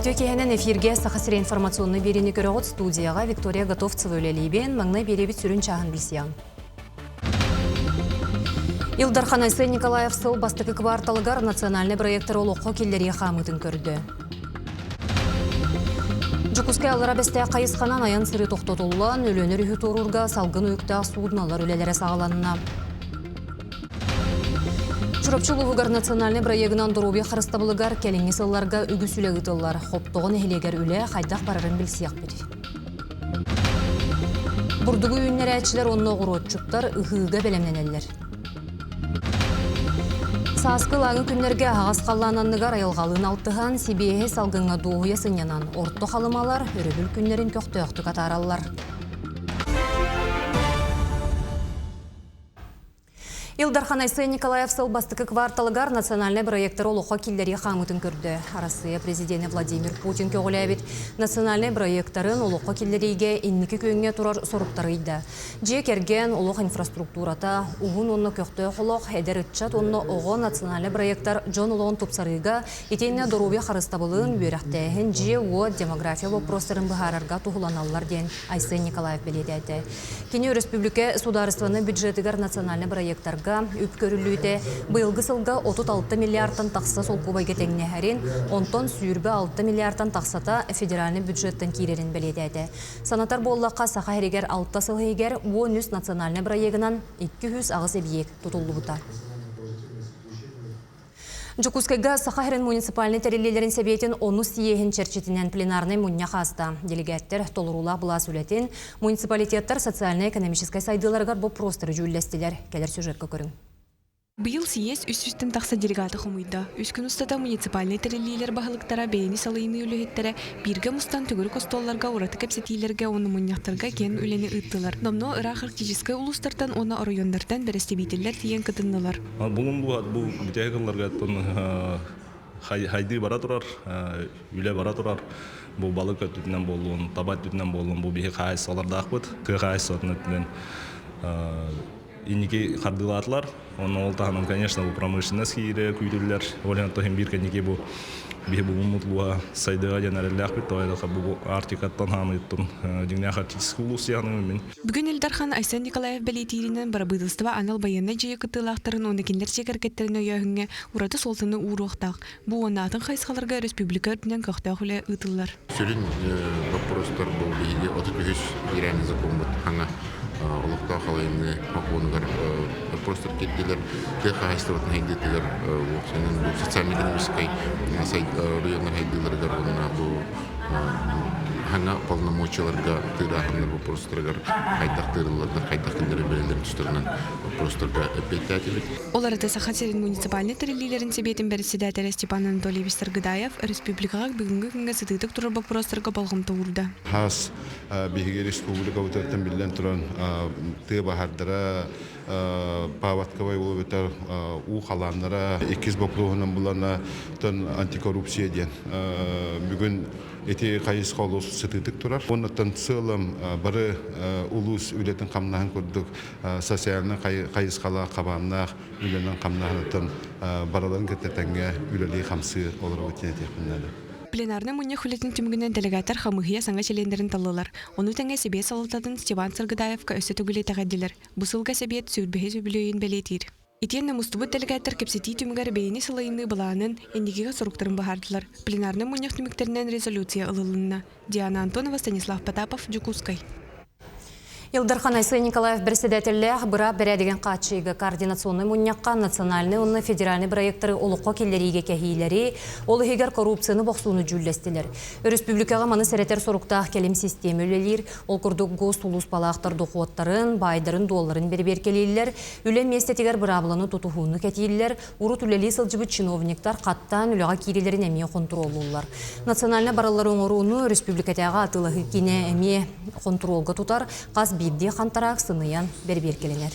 Үтүө киэһэнэн эфиргэ Саха сирэ информационнай биэриини көрөҕүт студияҕа Виктория Готовцева үлэлиибин. Маҥнай биэриэбит сүрүн чааһын билсиэҕиҥ. Ил Дархан Айсен Николаев сыл бастакы кварталыгар национальнай проектары олоххо киллэрии хаамыытын көрдө. Дьокуускай Аллара Бэстээх хайысханан айан сырыы тохтотуллан, Өлүөнэ өрүһү туоруурга салгын уйуктаах суудуналар үлэлэрэ саҕаланна. Чурапчы улууһугар национальнай бырайыагынан доруобуйа харыстабылыгар кэлиҥҥи сылларга үгүс үлэ ыытыллар. Хоптоҕо нэһилиэгэр үлэ хайдах барарын билсиэхпит. Бурдугу үүннэрээччилэр уонна оҕуруотчуттар ыһыыга бэлэмнэнэллэр. Сааскы ылааҥы күннэргэ аһаҕас халлаан анныгар айылҕалыын алтыһан, сибиэһэй салгыҥҥа дуоһуйа сынньанан, орто халымалар өрөбүл күннэрин көхтөөхтүк атаараллар. Ил Дархан Айсен Николаев сыл бастакы кварталыгар национальнай бырайыактары олоххо киллэрии хаамыытын көрдө. Арассыыйа президенэ Владимир Путин көҕүлээбит национальнай бырайыактарын олоххо киллэриигэ инники күөҥҥэ турар соруктары ыйда. Дьиэ кэргэн, олох инфраструктурата, уһун уонна көхтөөх олох, эдэр ыччат уонна оҕо национальнай бырайыактар дьон олоҕун тупсарыыга, итиэннэ доруобуйа харыстабылын, үөрэхтээһин, дьиэ-уот, демография боппуруостарын быһаарарга туһуланаллар диэн Айсен Николаев бэлиэтээтэ. Кини өрөспүүбүлүкэ судаарыстыбаннай бюджетыгар национальнай бырайыактарга үп көрүллүүтэ быйылгы сылга 36 миллиардтан тахса солкуобайга тэҥнэһэрин, онтон 26 миллиардтан тахсата федеральнай бюджеттан киирэрин бэлиэтээтэ. Санатар буоллахха, Саха сиригэр алта сыл иһигэр 13 национальнай бырайыагынан 208 эбийиэк тутуллубута. Дьокуускайга Саха сирин муниципальнай тэриллиилэрин сэбиэтин онус съеһин чэрчитинэн пленарнай мунньах ааста. Делегаттар толоруулаах былаас үлэтин, муниципалитеттар социальнай-экономическай сайдыыларыгар боппуруостары дьүүллэстилэр. Кэлэр сюжекка көрүҥ. Быйыл съезд үс сүүстэн тахса делегаты хомуйда. Үс күн устата муниципальнай тэриллиилэр баһылыктара, бэйэни салайыныы үлэһиттэрэ бииргэ мустан төгүрүк остуолларга ураты кэпсэтиилэргэ уонна мунньахтарга киэҥ үлэни ыыттылар. Номнуо ыраах арктическай улуустартан уонна оройуоннартан бэрэстэбиитэллэр тиийэн кытыннылар. Булун бу бу бүтэһик ылларга хайдыы бара турар, үлэ бара турар. Бу балык өттүтүнэн буоллун, таба өттүтүнэн буоллун, бу биһи хаһаайыстыбалардаахпыт. Тыа хаһаайыстыбатын өттүнэн инники хардыылаатылар. Онно ол таһынан, конечно, бу промышленность киирэ күүтүллэр. Ол иһин тоһин биир кэнники бу биһи булуммут луга сайдыга диэн эрэллээхпит. Тоҕо бу Арктикаттан хаамыйыттын дьиҥнээх арктический улуус диэханын мин. Бүгүн Ил Дархан Айсен Николаев бэлиэтииринэн бырабыыталыстыба анал байыаннай дьайыы кыттыылаахтарын уонна кинилэр дьиэ кэргэттэрин өйөөһүҥҥэ ураты суолтаны ууруохтаах. Бу уонна атын хайысхаларга өрөспүүбүлүкэ үрдүнэн көхтөөх үлэ ыытыллар. Сүрүн боппуруостар бу биһиги 33 федеральный закоммут хаҥа олохтоох халайыныы бокуонугар боппуруостар киирдилэр. Тыа хаһаайыстыбатын сайдыытыгар уопсайынан бу социально-экономическай районнар сайдыыларыгар уонна бу Хаҥа полномочияларга тыырааһыннар боппуруостарыгар хайдах тыырыллардар, хайдах кинилэр бэйэлэрин тустарынан боппуруостарга эппиэттээтибит. Ол арыта Саха сирин муниципальнай тэриллиилэрин сэбиэтин бэрэссэдээтэлэ Степан Анатольевич Саргыдаев республикаҕа бүгүҥҥү күҥҥэ сытыытык турар боппуруостарга болҕомто уурда. Хас биһиги республикабытыттан биллэн туран тыа баһаардара паводковай улубутар уу халааннара иккис боппуруоһунан булана антикоррупция диэн бүгүн ити хайысха олус сытыытык турар. Оннуттан сыалым бары улуус үлэтин хамнаһын курдук социальнай хайысхалаах хабааннаах үлэнэн хамнаһыныттан барыларын кытта тэҥҥэ үлэлии-хамсыы олоробут диэн этиэхпин наада. Пленарнай мунньах үлэтин түмүгүнэн делегаттар хамыыһыйа саҥа чилиэннэрин таллылар. Ону тэҥэ Сэбиэт салалтатын Степан Саргыдаевка өссө төгүл итэҕэйдилэр. Бу сылга Сэбиэт сүүрбэһис үбүлүөйүн бэлиэтиир. Итиэннэ мустубут дэлэгээттэр кэпсэтии түмүгэр бэйэни салайыныы былаанын, инникигэ соруктарын быһаардылар. Пленарнай мунньах түмүктэринэн резолюция ылылынна. Диана Антонова, Станислав Потапов, Дьокуускай. Ил Дархан Айсен Николаев председателлээх быраап бэрээдэгин хааччыйыыга координационнай мунньахха национальнай уонна федеральнай бырайыактары олоххо киллэриигэ кэһиилэри, ол иһигэр коррупцияны бохсууну дьүүллэстилэр. Өрөспүүбүлүкэҕэ маны сэрэтэр соруктаах кэлим систиэмэ үлэлиир. Ол курдук госулууспалаахтар дохуоттарын, баайдарын-дуолларын бэрэбиэркэлииллэр, Үлэ миэстэтигэр быраабыланы тутуһууну кэтииллэр, урут үлэлии сылдьыбыт чиновниктар хаттаан үлэҕэ киириилэрин эмиэ хонтуруоллууллар. Национальнай барыллары оҥорууну республикатааҕы атыылаһыы киинэ эмиэ хонтуруолга тутар, хас биирдии хантараак сыныйан бэрэбиэркэлэнэр.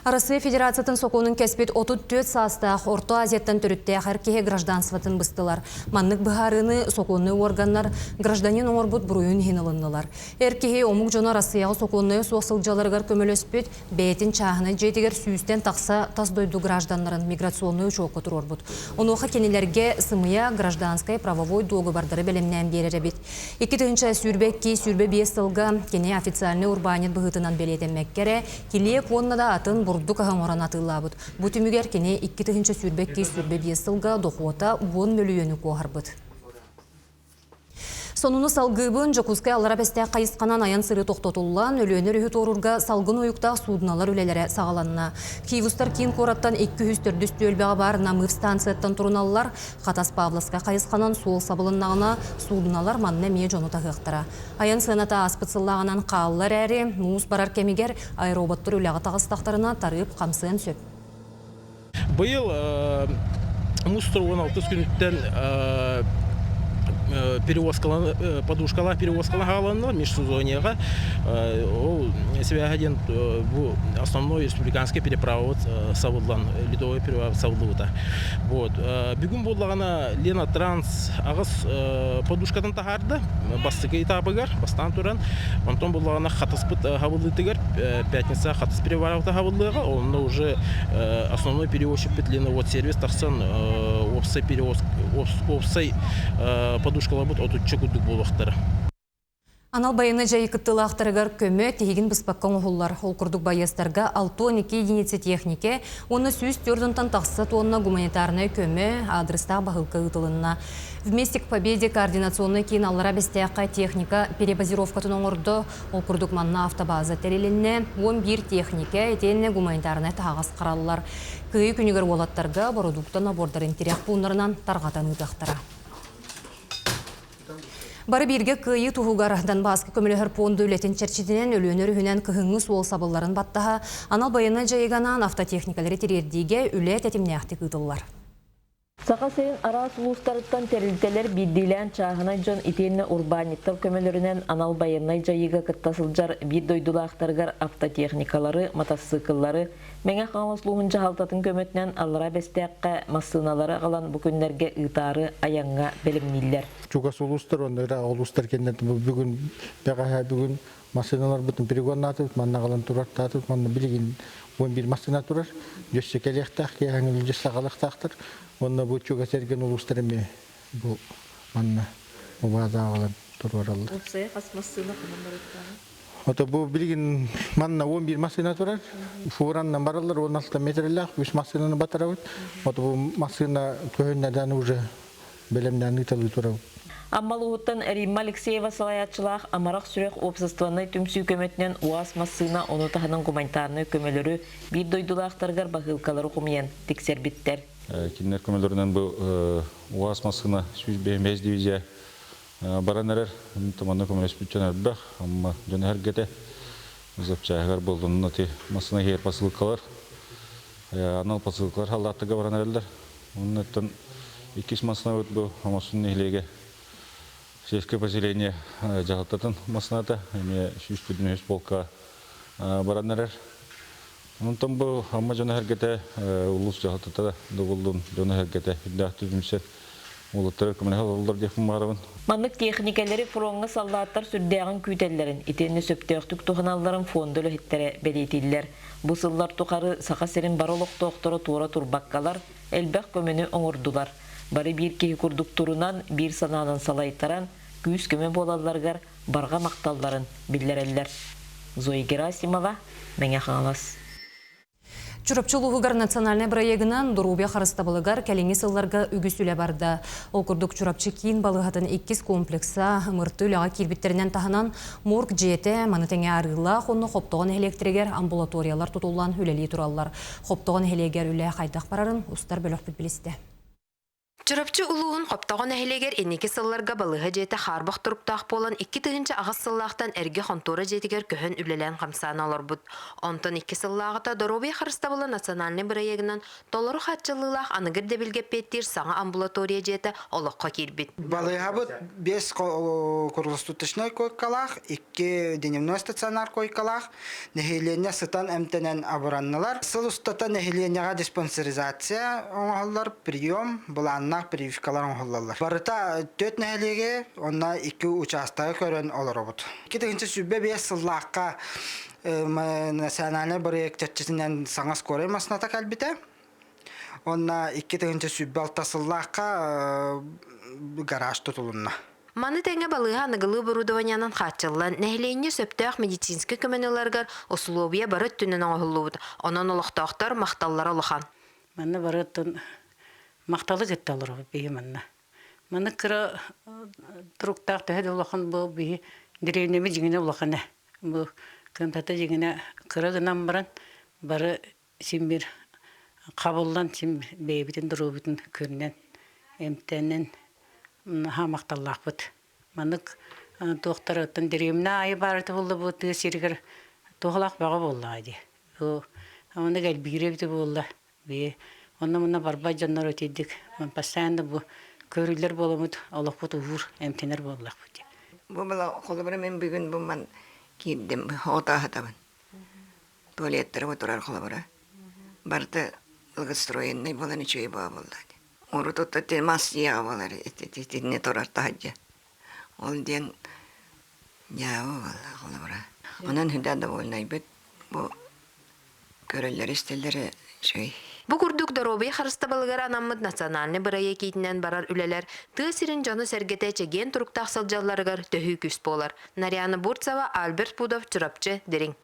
Арассыыйа Федерациятын сокуонун кэспит 34 саастаах Орто Азияттан төрүттээх эр киһи гражданствотын быстылар. Маннык быһаарыыны сокуоннай уорганнар гражданин оҥорбут буруйун иһин ылыннылар. Эр киһи омук дьоно Арассыыйаҕа сокуоннайа суох сылдьалларыгар көмөлөспүт, бэйэтин чааһынай дьиэтигэр сүүстэн тахса тас дойду гражданнарын миграционнай учуокка туруорбут. Онуоха кинилэргэ сымыйа гражданскай правовой дуогабардары бэлэмнээн биэрэр эбит. 2022-25 сылга кини официальнай урбаанньыт быһыытынан бэлиэтэммэккэ эрэ килиэп уонна да атын бурдук аһы оҥорон атыылаабыт. Бу түмүгэр кини 2022-25 сылга дохуота 10 мөлүйүөнү куоһарбыт. Сонуну салгыыбын Дьокуускай Аллара Бэстээх хайысханан айан-сырыы тохтотуллан, Өлүөнэ өрүһү туоруурга салгын уйуктаах суудуналар үлэлэрэ саҕаланна. Киевустар киин куораттан 204 түөлбэҕэ баар Намыв станцияттан туруналлар. Хатас Павловскай хайысханан суол сабылыннаҕына, суудуналар манна эмиэ дьону таһыахтара. Айан сыаната ааспыт сыллааҕынан хаалла эрээри, муус барар кэмигэр аэроботтар үлэҕэ таҕыстахтарына тарыып хамсыан сөп. Быйыл муус 16 күнүттэн перевозкалан подушкалаах перевозкалаах аҕаланнылар межсезоньеҕа ол свяһа диэн бу основной республиканский переправа сабыллан ледовый переправа сабыллыбыта вот бүгүн буоллаҕына Лена Транс аҕыс подушкатын таһаарда бастакы этабыгар бастаан туран онтон буоллаҕына хатыспыт хабыллыытыгар пятница хатыс переправата хабыллыаҕа онно уже основной перевозчикпит Лена вот сервис тахсан уопсай перевоз уопсай подушкаларбыт отучча курдук буолуохтара. Анал байыаннай дьайыы кыттыылаахтарыгар көмө тиһигин быспакка оҥоһуллар. Ол курдук байыастарга 62 единица техникэ уонна 104 тахса тонна гуманитарнай көмө аадырыстаах баһыылка ыытылынна. Вместе к победе координационнай киин Аллара Бэстээххэ техника перебазировкатын оҥордо. Ол курдук манна автобаза тэрилиннэ, 11 техникэ итиэннэ гуманитарнай таһаҕас хараллар. Кыайыы күнүгэр уолаттарга бородуукта набордарын тирэх пууннарынан тарҕатан ыытыахтара. Бары бииргэ кыайыы туһугар Донбасска көмөлөһөр пуонда үлэтин чэрчитинэн Өлүөнэ өрүһүнэн кыһыҥҥы суол сабылларын баттаһа анал байыаннай дьайыыга анаан автотехникалары тириэрдиигэ үлэ тэтимнээхтик ыытыллар. Саха сирин араас улуустарыттан тэрилтэлэр биирдиилээн чааһынай дьон итиэннэ урбаанньыттар көмөлөрүнэн анал байыаннай дьайыыга кытта сылдьар биир дойдулаахтарыгар автотехникалары, матассыыкыллары, Мэҥэ Хаҥалас улууһун дьаһалтатын көмөтүнэн Аллараа Бэстээххэ массыыналары аҕалан бу күннэргэ ыытаары айаҥҥа бэлэмнииллэр. Чугас улуустар уонна ыраах улуустар кэннэ бүгүн бэҕэһээ бүгүн массыыналарбытын перегоннаатыбыт, манна аҕалан турартаатыбыт, манна билигин 11 массыына турар, дьөссө кэлиэхтээх, киэһээҥҥи дьөссө аҕалыахтаахтар. Уонна бу чугас эргин улуустар эмиэ бу манна убаада аҕалан туруораллар. Уопсайа хас массыына ханан барыахтааҕый? Ото бу билигин манна 11 массыына турар. Фураннан бараллар 16 метрлээх үс массыынаны батарабыт. Ото бу массыына көһүннэдэн уже бэлэмнээн ыыталыы турабыт. Амма улууһуттан Римма Алексеева салайааччылаах Амарах сүрэх уопсастыбаннай түмсүү көмөтүнэн УАЗ массыына ону таһынан гуманитарнай көмөлөрү биир дойдулаахтарыгар баһыылкалары хомуйан тиксэрбиттэр. Кинилэр көмөлөрүнэн бу УАЗ массыына 105 дивизия баран эрэр. Манна көмөлөспүт дьон элбэх. Амма дьоно эргэтэ. Запчаһыгар буоллун ити массыына иһэр посылкалар анал посылкалар халлааттарга баран эрэллэр. Оннуттан иккис массыынабыт бу Омосун нэһилиэгэ сельское поселение дьаһалтатын массыыната эмиэ 103 полка баран эрэр. Онтон бу Амма дьоно-сэргэтэ улуус дьаһалтата да буоллун дьоно-сэргэтэ үрдээх түмсэр уолаттара көмөлөһө олороллор диэхпин баҕарабын. Маннык тиэхиникэлэри фроҥҥа саллааттар сүрдээҕин күүтэллэрин, итиэннэ сөптөөхтүк туһаналларын фонда үлэһиттэрэ бэлиэтииллэр. Бу сыллар тухары Саха сирин бары олохтоохторо туора турбаккалар, элбэх көмөнү оҥордулар. Бары биир киһи курдук турунан, биир санаанан салайтаран, күүс-көмө буолалларыгар барҕа махталларын биллэрэллэр. Зоя Герасимова, Мэҥэ Хаҥалас. Чурапчы улууһугар национальнай бырайыагынан доруобуйа харыстабылыгар кэлиҥҥи сылларга үгүс үлэ барда. Ол курдук Чурапчы киин балыыһатын иккис комплекса ымырты үлэҕэ киирбиттэринэн таһынан морг дьиэтэ, маны тэҥэ арыылаах уонна Хоптоҕо нэһилиэктэригэр амбулаториялар тутуллан үлэлии тураллар. Хоптоҕо нэһилиэгэр үлэ хайдах барарын устар бөлөхпүт билистэ. Чурапчы улууһун Хоптоҕо нэһилиэгэр инники сылларга балыыһа дьиэтэ хаарбах туруктаах буолан 2008 сыллаахтан эргэ хонтуора дьиэтигэр көһөн үлэлээн-хамсаан олорбут. Онтон икки сыллааҕыта Доруобуйа харыстабыла национальнай бырайыагынан толору хааччыллыылаах аныгы ирдэбилгэ эппиэттиир саҥа амбулатория дьиэтэ олоххо киирбит. Балыыһабыт биэс круглосуточнай койкалаах, икки дневной стационар койкалаах, нэһилиэнньэ сытан эмтэнэн абыраннылар. Сыл устата нэһилиэнньэҕэ диспансеризация оҥоһуллар, прием, былааннаах прививкалар оҥоһуллаллар. Барыта түөрт нэһилиэги, онно икки учаастагы көрөн олоробут. 2025 сыллаахха национальнай бырайыак чэрчитинэн саҥа скорай массыыната кэлбитэ. Онно 2026 сыллаахха гараж тутулунна. Маны тэҥэ балыыһа аныгылыы оборудованиенан хааччыллан, нэһилиэнньэ сөптөөх медицинскэй көмөнү ыларыгар усулуобуйа бары өттүнэн оҥоһуллубут. Онон олохтоохтор махталлара улахан. Манна бары оттон махталы кытта олоробут биһи манна. Маны кыра туруктаах төһө да улахан бу биһи дэриэбинэбит дьиҥинэ улахана. Бу кыамтата дьиҥинэ кыра гынан баран бары син бир хабыллан син бэйэбитин доруобуйбутун көрүнэн эмтэнэн наһаа махталлаахпыт. Маннык туохтар оттон дэриэбинэ аайы баар этэ буолла бу тыа сиригэр туохалаах бөҕө буоллаҕа дии. Маннык элбиирэ эбитэ буолла. Бии онно-манна барбат дьоннор итирдик постоянно бу көрүллэр буоламмыт олохпут уһуур эмтэнэр буоллахпыт дии. Бу бала холобура мин бүгүн бу ман киирдим отааһатабын. Туалеттара турар холобура. Барыта благоустроенный буолан үчүгэй буола буолла. Урут отто мас дьиэҕэ буолар итиннэ турар таһырдьа. Ол диэн дьаабы буолла холобура. Онон хүдэ довольнайбыт. Бу көрөллөр-истэллэр үчүгэй. Бу курдук доруобуйа харыстабылыгар анаммыт национальнай бырайыак иитинэн барар үлэлэр тыа сирин дьоно-сэргэтэ чэгиэн туруктаах сылдьалларыгар төһүү күүс буолар. Нарьяна Бурцева, Альберт Пудов, Чурапчы, Дириҥ.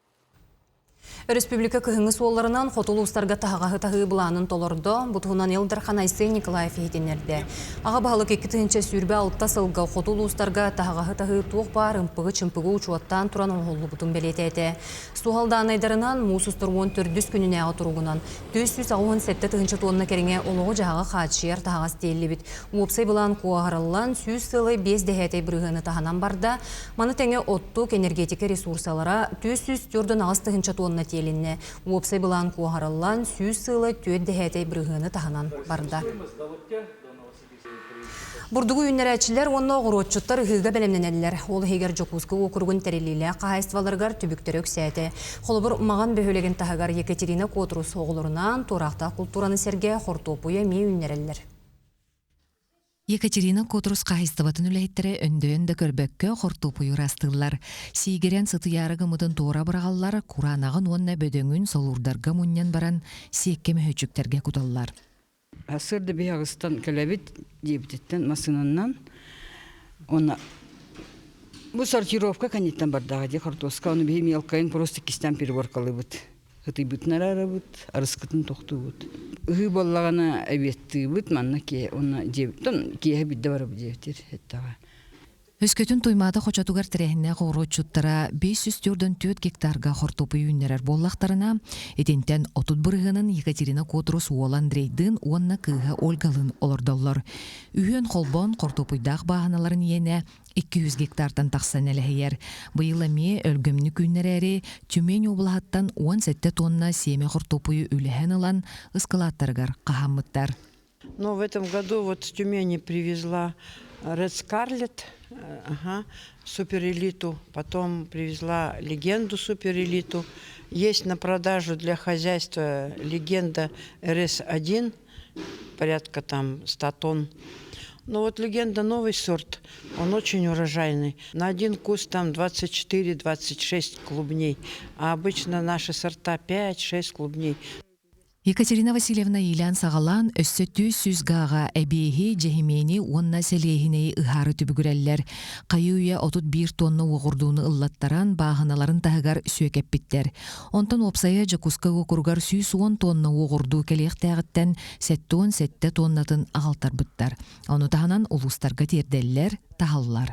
Өрөспүүбүлүкэ кыһыҥҥы суолларынан хоту улуустарга таһаҕаһы таһыы былаанын толордо. Бу туһунан Ил Дархан Айсен Николаев иһитиннэрдэ. Аҕа баһылык 2026 сылга хоту улуустарга таһаҕаһы таһыы туох баар ымпыгы-чымпыгы учуоттаан туран оҥоһуллубутун бэлиэтээтэ. Суһал дааннайдарынан муус устар 14 күнүнээҕи туругунан 487 тыһыынча туонна кэриҥэ олоҕу-дьаһаҕы хааччыйар таһаҕас тиэллибит. Уопсай былаан куоһарыллан, 100 сылы 5 дэһээтэй бырыһыаны таһынан барда. Маны тэҥэ оттук, энергетика ресурсалара 448 тыһыынча туонна тиэлиннэ. Уопсай былаан куоһарыллан, 100 сылы 4 дэһээтэй бырыһыаны таһынан барда. Бурдугу үүннэрээччилэр уонна оҕуруотчуттар ыһыыга бэлэмнэнэллэр. Ол иһигэр Дьокуускай уокуругун тэриллиилээх хаһаайыстыбаларыгар түбүктэрэ үксээтэ. Холобур, Маҕан бөһүөлэгин таһыгар Екатерина Котрус оҕолорунаан туораахтаах култуураны сэргэ хортуоппуйу эмиэ үүннэрэллэр. Екатерина Котрус хаһаайыстыбатын үлэһиттэрэ өндөйөн да көрбөккө хортуоппуйу ыраастыыллар. Сиигирэн сытыйаары гыммытын туора быраҕаллар, кураанаҕын уонна бөдөҥүн солуурдарга мунньан баран сиэккэ мөһөөччүктэргэ куталлар. Сарсыарда биһаҕыстан кэлэбит диэбититтэн массыынанан уонна бу сортировка кэнниттэн бардаҕа дии хортуоска ону биһи мелкайын просто иккистээн переборкалыыбыт ытыйбытын араарабыт арыскытын тохтуубут ыһыы буоллаҕына эбиэттыыбыт манна киэһэ уонна дьиэбиттэн киэһэ биирдэ барабыт диэбитир эттэҕэ. Өскөтүн Туймаада хочотугар тэрээһиннээх оҕуруотчуттара 544 гектарга хортуоппуй үүннэрэр буоллахтарына, итинтэн 30 бырыһыанын Екатерина Котрус уола Андрейдыын уонна кыыһа Ольгалыын олордоллор. Үһүөн холбоон хортуоппуйдаах бааһыналарын иэнэ 200 гектартан тахса нэлэһийэр. Быйыл эмиэ өлгөмнүк үүннэрээри Тюмень облаһыттан 17 тонна сиэмэ хортуоппуйу үлэһэн ылан ыскылааттарыгар хаһааммыттар. Но в этом году вот с Тюмени привезла Red Scarlet, ага, суперэлиту, потом привезла Легенду суперэлиту. Есть на продажу для хозяйства Легенда РС-1, порядка там 100 тонн. Но вот Легенда новый сорт, он очень урожайный. На один куст там 24-26 клубней, а обычно наши сорта 5-6 клубней. Екатерина Васильевна иилээн-саҕалаан өссө 400 гааҕа эбиэһи, дьэһимиэни уонна сэлиэһинэйи ыһаары түбүгүрэллэр. Хайыы-үйэ 31 тонна уоҕурдууну ыллаттаран, бааһыналарын таһыгар сүөкэппиттэр. Онтон уопсайа Дьокуускай уокуругар 110 тонна уоҕурдуу кэлиэхтээҕиттэн 77 тоннатын аҕалтарбыттар. Ону таһынан улуустарга тиэрдэллэр, таһаллар.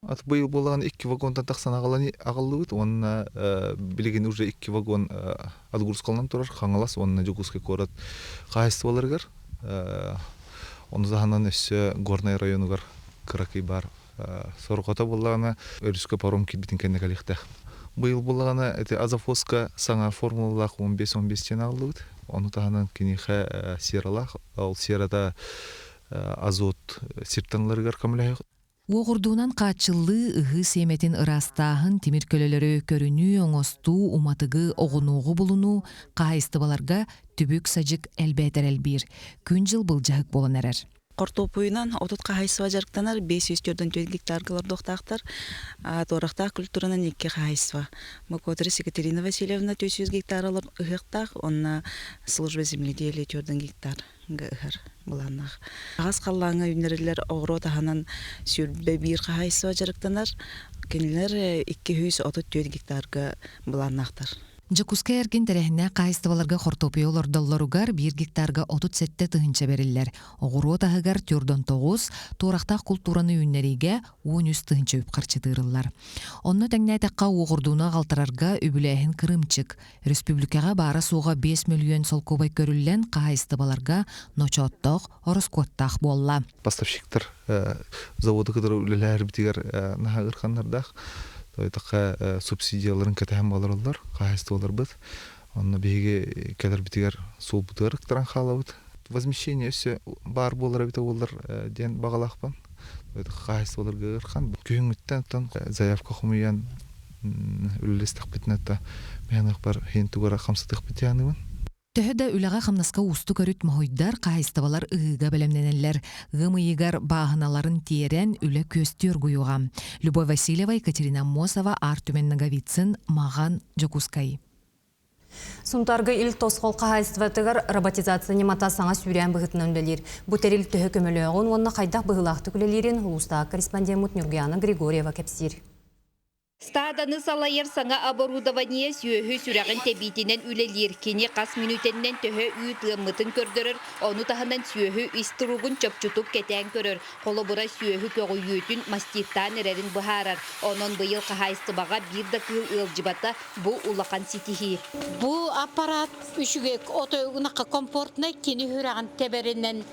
Ат быйыл буоллаҕына икки вагонтан тахсан аҕаллыбыт уонна билигин уже икки вагон отгрузкаланан турар Хаҥалас уонна Дьокуускай куорат хаһаайыстыбаларыгар. Ону таһынан өссө Горнай районугар кыракый баар сорҕото буоллаҕына өрүскэ паром киирбитин кэннэ кэлиэхтээх. Быйыл буоллаҕына ити Азофоска саҥа формулалаах 15-15 диэн аҕаллыбыт. Ону таһынан киниэхэ сералаах, ол серата азот сиртэн ыларыгар көмөлөһүөх. Уоҕурдуунан хааччыллыы, ыһыы сиэмэтин ыраастааһын, тимир көлөлөрү көрүнүү, оҥостуу, уматыгы, оҕунуоҕу булунуу, хаһаайыстыбаларга түбүк-садьык элбээтэр элбиир. Күн-дьыл былдьаһык буолан эрэр. Хортуоппуйунан 30 хаһаайыстыба дьарыктанар, 544 гектарга олордуохтаахтар. Туорахтаах культуранан икки хаһаайыстыба. Макоторис Екатерина Васильевна 400 гектар ыһыахтаах, онно служба земледелия 4 гектар ыһар былааннаах. Аҕас халлааҥҥа үүннэриллэр оҕуруот аһынан 21 хаһаайыстыба дьарыктанар. Кинилэр 234 гектарга былааннаахтар. Дьокуускай эргин тэрээһиннээх хаһаайыстыбаларга хортуоппуйу олордоллоругар биир гектарга 37 тыһыынча бэриллэр. Оҕуруот аһыгар 49, туорахтаах култуураны үүннэриигэ 13 тыһыынча үп харчы тыырыллар. Онно тэҥнээтэххэ уоҕурдууну аҕалтарарга үбүлээһин кырыымчык. Республикаҕа баара-суоҕа 5 мөлүйүөн солкуобай көрүллэн хаһаайыстыбаларга ночооттоох, ороскуоттаах буолла. Поставщиктар заводу кытары үлэлэһэрбитигэр наһаа ыараханнардаах. Тойтахха субсидияларын кэтэһэн олороллор хаһаайыстыбаларбыт. Онно биһиги кэлэрбитигэр суолбутугар ыктаран хаалабыт. Возмещение өссө баар буолар эбитэ буоллар диэн баҕалаахпын. Хаһаайыстыбаларга ыарахан. Күһүҥҥүттэн оттон заявка хомуйан үлэлэстэхпитинэ та мэһэныахпар иһин тугу эрэ хамсатыахпыт диэн Төһө да үлэҕэ-хамнаска уустук өрүт моһуйдар, хаһаайыстыбалар ыһыыга бэлэмнэнэллэр. Ыам ыйыгар бааһыналарын тиэрэн, үлэ күөстүү оргуйуоҕа. Любовь Васильева, Екатерина Аммосова, Артумен Ноговицын, Маҕан, Дьокуускай. Сунтаарга Ил Тосхол хаһаайыстыбатыгар роботизация ньымата саҥа сүүрээн быһыытынан үлэлиир. Бу тэрил төһө көмөлөөҕүн уонна хайдах быһыылаахтык үлэлиирин улуустааҕы корреспондеммыт Нюргуяна Григорьева кэпсиир. Стаданы салайар саҥа оборудование сүөһү сүрэҕин тэбиитинэн үлэлиир. Кини хас мүнүүтэннэн төһө үүт ыаммытын көрдөрөр, ону таһынан сүөһү ис туругун чопчутук кэтээн көрөр. Холобура, сүөһү көҕүйүүтүн маститтаан эрэрин быһаарар. Онон быйыл хаһаайыстыбаҕа биир да кыыл ыалдьыбата, бу улахан ситиһии. Бу аппарат үчүгэй отойугунакка комфортнай кини сүрэҕин тэбэринэн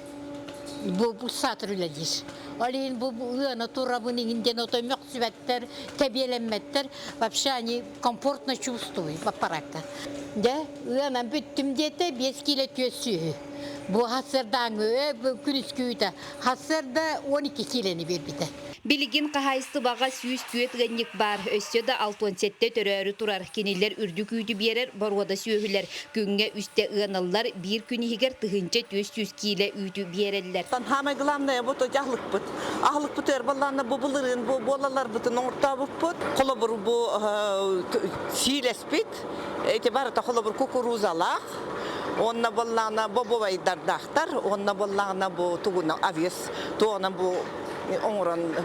бу саатар үлэлиир. Ол иһин бу ыана турабын иҥин диэн отой мөхсүбэттэр, тэбиэлэммэттэр. Вообще они комфортно чувствуют аппаракка. Дьэ, ыанан бүттүм диэтэ, 5 кило түөс сүөһү. Бу хассырдааҥы күнүскүүтэ. Хассырда 12 килени биэрбитэ. Билигин хаһаайыстыбаҕа 104 ыанньык баар, өссө да 67 төрөөрү турар. Кинилэр үрдүк үүтү биэрэр боруода сүөһүлэр. Күҥҥэ үстэ ыаналлар, биир күн иһигэр 1400 киилэ үүтү биэрэллэр. Самое главное вот аһылыкпыт. Аһылыкпыт өр баллаана бу былырыын бу буолаларбытын оҥортообуппут. Холобур бу сиилэспит. Эти барыта холобур кукурузалаах. Онно боллаана бобовайдардаахтар, онно боллаана бу тугуна авес, туона бу оҥорон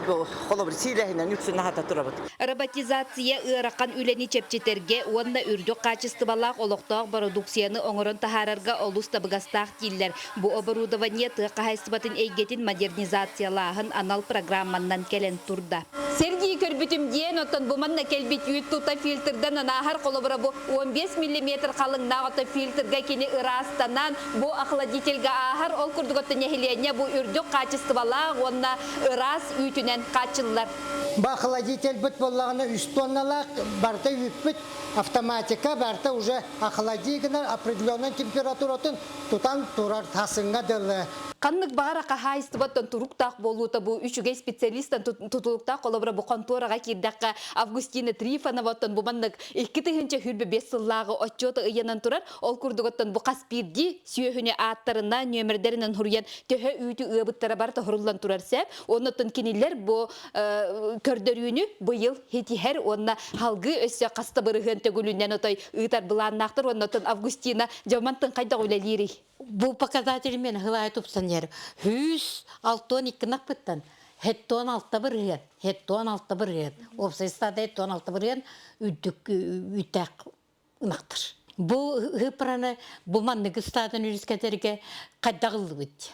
холобур сиилэһинэн үксүн аһата турабыт. Роботизация ыарахан үлэни чэпчэтэргэ уонна үрдүк хаачыстыбалаах олохтоох бородууксуйаны оҥорон таһаарарга олус табыгастаах дииллэр. Бу оборудование тыа хаһаайыстыбатын эйгэтин модернизациялааһын анал программаннан кэлэн турда. Сергей көрбүтүм диэн, оттон бу манна кэлбит үүт тута фильтрдан анааһар холобура бу 15 миллиметр халыҥнаах ото фильтрга кини ыраастанан бу охладительга ааһар, ол курдук оттон нэһилиэнньэ бу үрдүк хаачыстыбалаах уонна ыраас үүтүнэн хааччыллар. Бу охладительбыт буоллаҕына үс тонналаах барыта үүппүт автоматика барыта уже охлади гынар определенной температуратын тутан турар тасыҥҥа дылы. Ханнык баҕара хаһаайыстыбаттан туруктаах буолуута бу үчүгэй специалистан тутулуктаах холобура бу хонтуораҕа киирдэххэ Августина Трифоноваттан бу маннык 2025 сыллааҕы отчуота ыйанан турар. Ол курдугуттан бу хас биирдии сүөһүнү ааттарынан, нүөмэрдэринэн хуруйан төһө үүтү ыабыттара бар тоһоруллан турар сеп. Оннуттан кинилэр бу көрдөрүүнү быйыл хитиһэр уонна халгыы өссө хаста бырыһыан төгүлүнэн отой ыытар былааннаахтар уоннаттан Августина дьомантын хайдах үлэлиирий? Бу показатель мен хылай тупсан ер. Хүс алтон иккинакпыттан хеттон алта бырыһыан, хеттон алта бырыһыан, уопсай стада хеттон алта бырыһыан үрдүк үтэх ынахтар. Бу ыпраны бу манныгы стадан үрүскэтерге хайдагыллыбыт.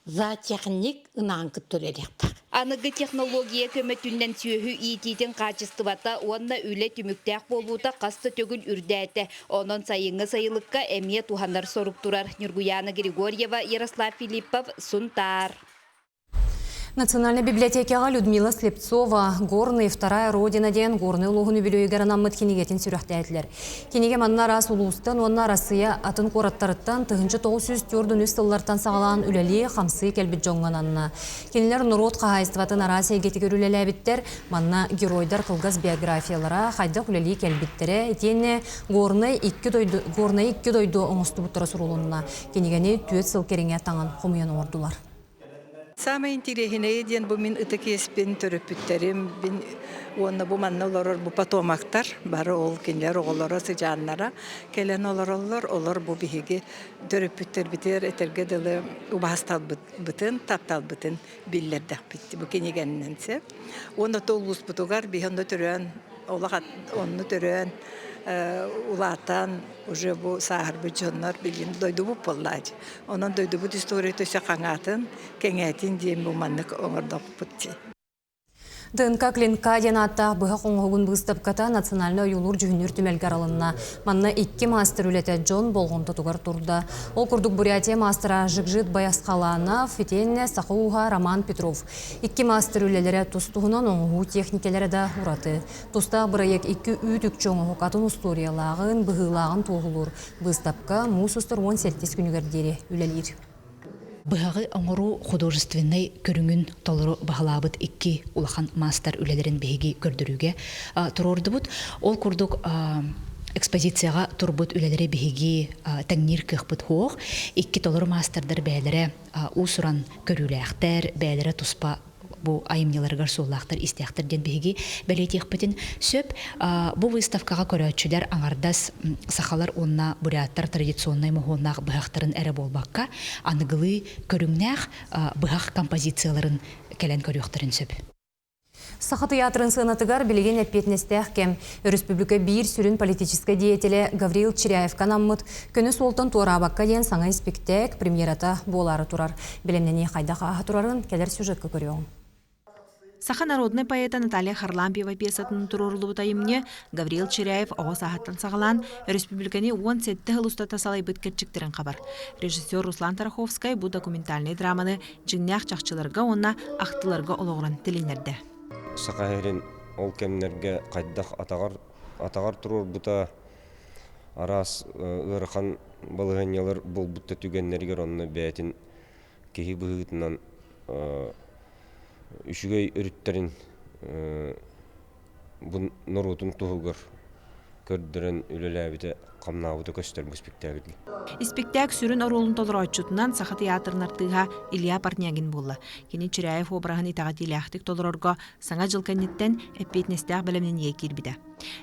Зоотехник ынаҕын кытта үлэлиэхтээх. Аныгы технология көмөтүнэн сүөһү иитиитин хаачыстыбата уонна үлэ түмүктээх буолуута хас да төгүл үрдээтэ. Онон сайыҥҥы сайылыкка эмиэ туһанар сорук турар. Ньургуйаана Григорьева, Ярослав Филиппов, Сунтаар. Национальнай библиотекаҕа Людмила Слепцова «Горный вторая родина» диэн Горнай улууһун үбүлүөйүгэр анаммыт кинигэтин сүрэхтээтилэр. Кинигэ манна араас улуустан уонна Арассыыйа атын куораттарыттан 1943 сыллартан саҕалаан үлэлии-хамсыы кэлбит дьоҥҥо ананна. Кинилэр норуот хаһаайыстыбатын араас эйгэтигэр үлэлээбиттэр, манна геройдар кылгас биографиялара, хайдах үлэлии кэлбиттэрэ, итиэннэ Горнай икки дойду, Горнай икки дойду оҥостубуттара сурулунна. Кинигэни түөрт сыл кэриҥэ таҥан хомуйан оҥордулар. Саамай интириэһинэйэ диэн бу мин ытык иэспин төрөппүттэрим бин уонна бу манна олорор бу потомоктар бары ол кинилэр оҕолоро сыдьааннара кэлэн олороллор олор бу биһиги төрөппүттэрбитигэр этэргэ дылы убаасталбытын тапталбытын биллэрдэхпит бу кинигэннэн сөп уонна то улууспутугар биһи онно төрөөн олох онно төрөөн улаатан уже бу сааһырбыт дьоннор билигин дойдубут буоллаачы Онон дойдубут историята өссө хаҥаатын, кэҥээтин диэн бу маннык оҥордохпут дии. ДНК Клинка диэн ааттаах быһах оҥоһугун быыстапката национальнай ойуулуур-дьүһүннүүр түмэлгэ арылынна. Манна икки маастар үлэтэ дьон болҕомтотугар турда. Ол курдук Бурятия маастара Жигжит Баясхаланов, итиэннэ саха ууһа Роман Петров. Икки маастар үлэлэрэ тус-туһунан оҥоһуу техникэлэрэ да ураты. Тустаах бырайыак икки үүт-үкчү оҥоһук атын устуоруйалааҕын, быһыылааҕын туоһулуур. Быыстапка муус устар уон сэттис күнүгэр диэри үлэлиир. Быһаҕы оҥоруу художественнай көрүҥүн толору баһылаабыт икки улахан маастар үлэлэрин биһиги көрдөрүүгэ туруордубут. Ол курдук экспозицияҕа турбут үлэлэри биһиги тэҥниир кыахпыт суох. Икки толору маастардар бэйэлэрэ уус-уран көрүүлээхтэр, бэйэлэрэ туспа бу айымньыларыгар суоллаахтар, истээхтэр диэн биһиги бэлиэтиэхпитин сөп. Бу выставкаҕа көрөөччүлэр аҥардас сахалар уонна буряттар традиционнай моһуоннаах быһахтарын эрэ буолбакка, аныгылыы көрүҥнээх быһах композицияларын кэлэн көрүөхтэрин сөп. Саха тыйаатырын сыанатыгар билигин эппиэтинэстээх кэм. Өрөспүүбүлүкэ биир сүрүн политическай деятелэ Гаврил Чиряевка анаммыт Көнө суолтан туораабакка диэн саҥа испиктээк премьерата буолаары турар. Бэлэмнэнии хайдах ааһа турарын кэлэр сюжекка көрүөҕүҥ. Саха народнай поэта Наталья Харлампьева пьесатын туруоруллубут айымньы Гаврил Чиряев оҕо сааһыттан саҕалаан өрөспүүбүлүкэни 17 сыл устата салайбыт кэрчиктэрин хабар. Режиссер Руслан Тараховскай бу документальнай драманы дьиҥнээх чахчыларга уонна ахтыларга олоҕуран тилиннэрдэ. Саха сирин ол кэмнэргэ хайдах атаҕар атаҕар туруорбута араас ыарахан балаһыанньалар буолбут да түгэннэригэр онно бэйэтин киһи быһыытынан үчүгэй өрүттэрин бу норуотун туһугар көрдөрөн үлэлээбитэ хамнаабыта көстөр бу испиктээкилгэ. Испиктээк сүрүн оруолун толорооччутунан Саха театрын артыыһа Илья Портнягин буолла. Кини Чиряев обраһын итэҕэтиилээхтик толорорго Саҥа дьыл кэнниттэн эппиэтинэстээх бэлэмнэниигэ киирбитэ.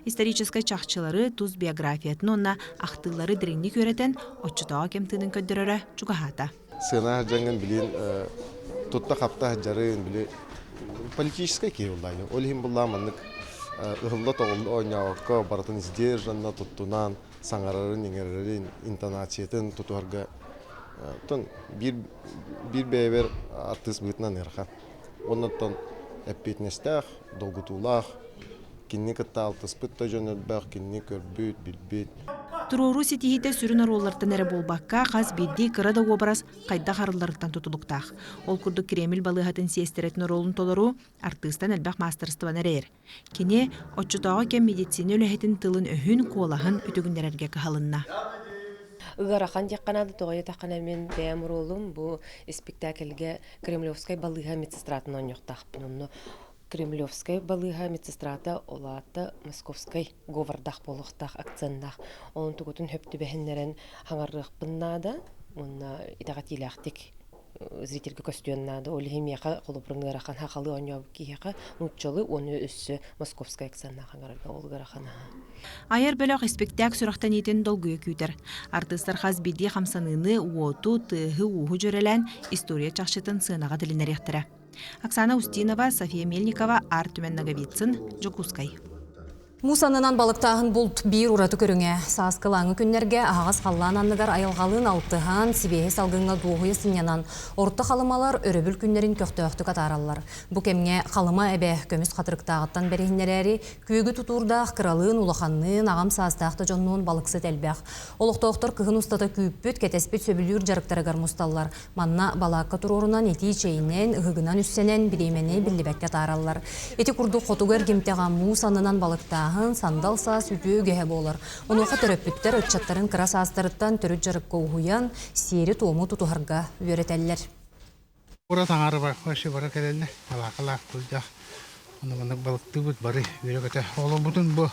Историческай чахчылары, тус биографиятын уонна ахтыылары дириҥник үөрэтэн, оччотооҕу кэм тыынын көрдөрөрө чугаһаата. Сыана сылдьаҥҥын билин тутта-хапта сылдьарын, били политическай киһи буллаан. Ол иһин буллаан маннык ыһылла-тоҕулла оонньообокко, барытын сдержанно туттунан, саҥарарын, иҥэрэрин, интонациятын тутуһарга оттон биир биир бэйэбэр артыыс быһыытынан ыарахан. Уонна оттон эппиэтинэстээх, долгутуулаах Кинини кытта алтыспыт да дьон элбэх, кинини көрбүт, билбит. Туруоруу ситиһиитэ сүрүн оруоллартан эрэ буолбакка, хас биирдии кыра да уобарас хайдах арылларыттан тутулуктаах. Ол курдук Кремль балыыһатын сиэстэрэтин оруолун толоруу артыыстан элбэх маастарыстыбаны эрэйэр. Кини оччотооҕу кэм медицина үлэһитин тылын-өһүн, куолаһын үтүгүннэрэргэ кыһалынна. Ыарахан диэххэ наада, тоҕо диэтэххинэ мин бэйэм оруолум бу испиктээкилгэ Кремлевскай балыыһа медсестратын оонньуохтаахпын. Онно Кремлевскай балыыһа медсестрата ол аата московскай говордаах буолуохтаах акценнаах. Онон тугутун хөп түбэһиннэрэн хаҥарыахпын наада уонна итэҕэтиилээхтик зрительгэ көстүөн наада. Ол иһин миэхэ холобурун ыарахан хахалы оонньообут киһиэхэ нууччалыы уонна өссө московскай акценнаах хаҥарарга ол ыарахан аһа. Айар бөлөх испиктээк сүрэхтэниитин долгуйа күүтэр. Артыыстар хас биирдии хамсаныыны, уоту, тыаһы-ууһу дьүөрэлээн история чахчытын сыанаҕа тилиннэриэхтэрэ. Оксана Устинова, София Мельникова, Артүмэн Ноговицын, Дьокуускай. Муус аннынан балыктааһын булт биир ураты көрүҥэ. Сааскы ылааҥы күннэргэ аһаҕас халлаан анныгар айылҕалыын алтыһан, сибиэһэй салгыҥҥа дуоһуйа сынньанан, орто халымалар өрөбүл күннэрин көхтөөхтүк атаараллар. Бу кэмҥэ Халыма эбэ көмүс хатырыктааҕыттан бэриһиннэрээри, күөгү тутуурдаах кыралыын, улаханныын, аҕам саастаах да дьоннуун балыксыт элбэх. Олохтоохтор кыһын устата күүппүт, кэтэспит сөбүлүүр дьарыктарыгар мусталлар. Манна балаакка туруорунан итии чэйинэн, ыһыгынан үссэнэн, бириэмэни биллибэккэ атаараллар. Ити курдук хотугу эргимтэҕэ муус аннынан балыктааһын, сандал саас үтүө үгэһэ буолар. Онуоха төрөппүттэр ыччаттарын кыра саастарыттан төрүт дьарыкка уһуйан, сиэри-туому тутуһарга үөрэтэллэр. Ура таҥара вообще бара кэлэллэр, балаакалаах тылдьах. Онно маннык балыктыыбыт бары үөрэ-көтө. Олорбутун бу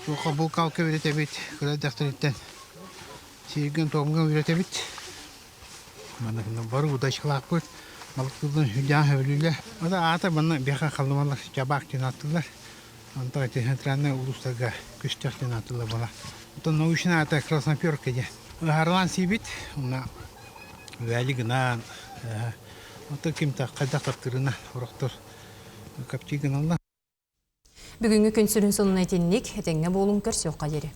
туохха булкалка үөрэтэбит, кыра дьахтарыттан сииргин-туомҥа үөрэтэбит. Маннык бары удачалаахпыт. Балыктыылларын сүрдээх сөбүлүүллэр. Ата аата манна биэхэ халымалар чабаак диэн ааттыыллар. Онтон ити центральнай улуустарга күстэх диэн ааттыыллар буолар. Оттон научный аата красноперка диэн. Ыһаарылаан сиибит. Уонна Үөһэли гынан, оттон ким хайдах таптыырына орохтор кэптии гыналлар. Бүгүҥҥү күн сүрүн сонуна итинник, этэҥҥэ буолуҥ, көрсүөххэ диэри.